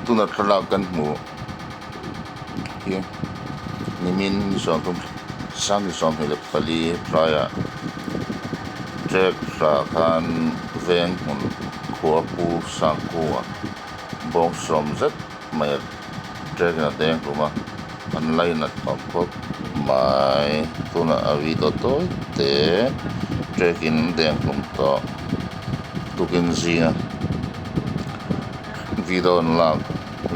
Tuna thlalak kan hmuh hi nimin ni sawmthum sang 24 tlaiah trek tla khan veng hmun khua pu Sangkunga bawng sawm zet mai a trek in a deng hlum a an lainat awm khawp mai tunah a video tawi te trek in an deng hlum tawh tukin zinga video an lak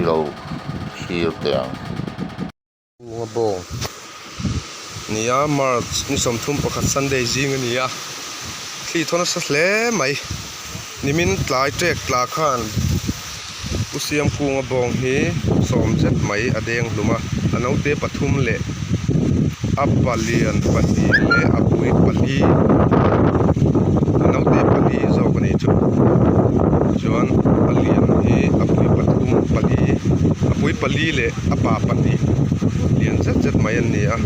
lo thlir teh ang. Kunga bawng nia March ni 31 Sunday zing a ni a thli thaw nasa hle mai nimin tlai tek tla khan Pu Siam Kunga bawng hi sawm zet mai a deng hlum a a naute pathum leh a palian pahnih leh a pui pali a naute pali zawk a ni chu chuan a lian hi a pui pathum pali a pui pali leh. A pa pahnih lian zet zet mai an ni a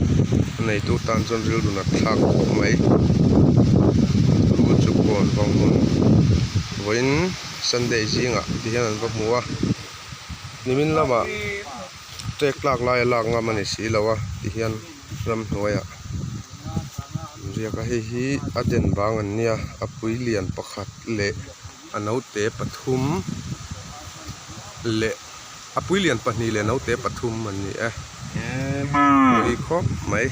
a neitu tan chuan rilru nat thlak khawp mai rul chu kawn vang hmun vawiin sunday zingah ti hian an va hmu a nimin lamah tek tlak lai a lak ngam a ni si lo a ti hian ramhnuaiah an riak a hei hi a den bang an nia a pui lian pakhat leh a naute pathum leh. A pui lian pahnih leh naute pathum an ni e. Pui khawp mai.